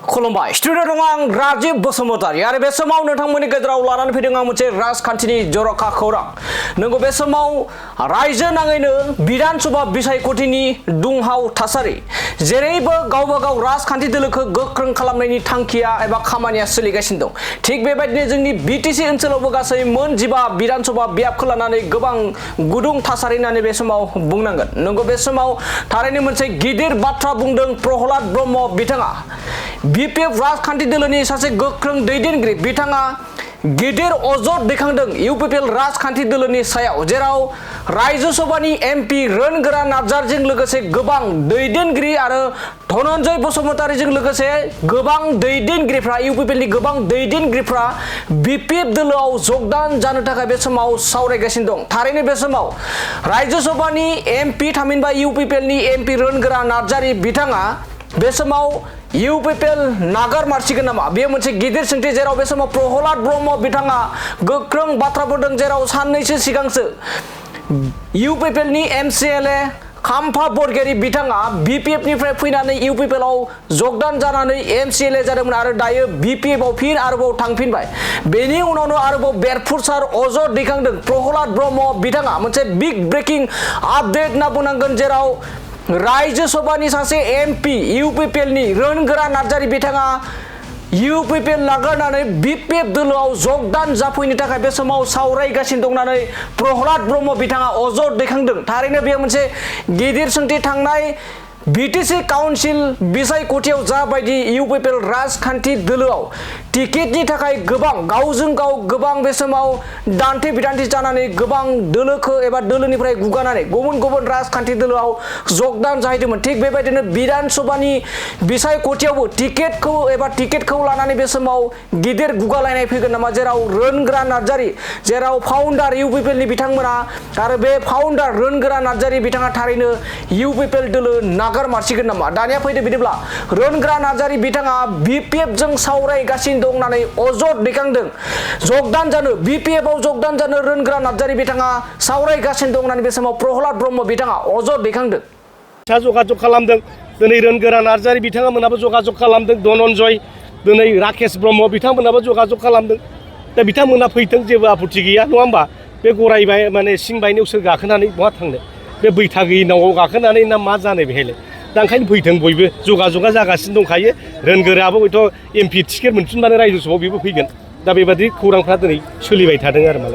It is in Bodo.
खुलुमबाय स्टुडिअ दं आं राजीव बसुमतारी आरो बे समाव नोंथांमोननि गेजेराव लानानै फैदों आं मोनसे राजखान्थिनि जर'खा खौरां। नंगौ बे समाव रायजो नाङैनो बिधान सभा बिसायख'थिनि दुंहाव थासारि जेरैबो गावबा गाव राजखान्थि दोलोखौ गोख्रों खालामनायनि थांखिया एबा खामानिया सोलिगासिनो दं। थिग बेबायदिनो जोंनि बिटिसि ओनसोलावबो गासै मोन 15 बिधान सभा बियाबखौ लानानै गोबां गुदुं थासारि होननानै बे समाव बुंनांगोन। नंगौ बे समाव थारैनो मोनसे गिदिर बाथ्रा बुंदों प्रहलाद ब्रह्म बिथाङा। UPPLन राजखान्थि दोलोनि सासे गोख्रों दैदेनगिरि बिथाङा गिदिर अजद दैखांदों UPPLन राजखान्थि दोलोनि सायाव, जेराव रायजो सभानि MP रोनगोरा नार्जारिजों लोगोसे गोबां दैदेनगिरि आरो धनन्जय बसुमतारीजों लोगोसे गोबां दैदेनगिरिफ्रा UPPLनि गोबां दैदेनगिरिफ्रा BPF दोलोआव जगदान जानो थाखाय बे समाव सावरायगासिनो दं। थारैनो बे समाव रायजो सभानि MP थामहिनबा UPPLनि MP रोनगोरा नार्जारि बिथाङा बे समाव UPPL नागार मारसिगोन नामा? बेयो मोनसे गिदिर सोंथि, जेराव बे समाव प्रहलाद ब्रह्म बिथाङा गोख्रों बाथ्रा बुंदों, जेराव साननैसो सिगांसो UPPLनि MCLA खाम्फा बरगयारी बिथाङा BPF निफ्राय फैनानै UPPLआव जगदान जानानै MCLA जादोंमोन आरो दायो BPFआव फिन आरोबाव थांफिनबाय। बेनि उनावनो आरोबाव बेरफुसार अजद दैखांदों प्रहलाद ब्रह्म बिथाङा। मोनसे बिग ब्रेकिं आपडेट होनना बुंनांगोन, जेराव रायजो सभानि सासे MP UPPLनि रोनगोरा नार्जारि बिथाङा UPPL नागारनानै BPF दोलोआव जगदान जाफैनो थाखाय बे समाव सावरायगासिनो दं होननानै प्रहलाद ब्रह्म बिथाङा अजद दैखांदों। थारैनो बेयो मोनसे गिदिर सोंथि। थांनाय BTC काउन्सिल बिसायख'थियाव जाबायदि UPPL राजखान्थि दोलोआव टिकेटनि थाखाय गोबां गावजों गाव गोबां बे समाव दान्थे बिदान्थे जानानै गोबां दोलोखौ एबा दोलोनिफ्राय गुगानानै गुबुन गुबुन राजखान्थि दोलोआव जगदान जाहैदोंमोन। थिग बेबायदिनो बिधान सभानि बिसायख'थियावबो टिकेटखौ लानानै बे समाव गिदिर गुगालायनाय फैगोन नामा, जेराव रोनगोरा नार्जारि, जेराव फाउन्डार UPPLनि बिथांमोना आरो बे फाउन्डार रोनगोरा नार्जारि बिथाङा थारैनो UPPL दोलो नागार मारसिगोन नामा? दानिया फैदो बिदिब्ला रोनगोरा नार्जारि बिथाङा BPF जों सावरायगासिनो दं होननानै अजद दैखांदों। जगदान जानो BPFआव जगदान जानो रोनगोरा नार्जारि बिथाङा सावरायगासिनो दं होननानै बे समाव प्रहलाद ब्रह्म बिथाङा अजद दैखांदों। जगाजग खालामदों दिनै रोनगोरा नार्जारि बिथांमोनाबो जगाजग खालामदों, धनन्जय दिनै राकेश ब्रह्म बिथांमोनाबो जगाजग खालामदों। दा बिथांमोना फैथों, जेबो आपत्ति गैया, नङा होमबा? बे गराय माने सिं बायनायाव सोर गाखोनानै बहा थांनो? बे बैथा गैयि नावआव गाखोनानै ना मा जानो बेहायलाय? दा ओंखायनो फैथों, बयबो जगाजगा जागासिनो दंखायो। रोनगोराबो हयथ' MP टिकेट मोनफिनबानो रायजो सभायाव बेबो फैगोन। दा बेबादि खौरांफ्रा दिनै सोलिबाय थादों आरो मालाय।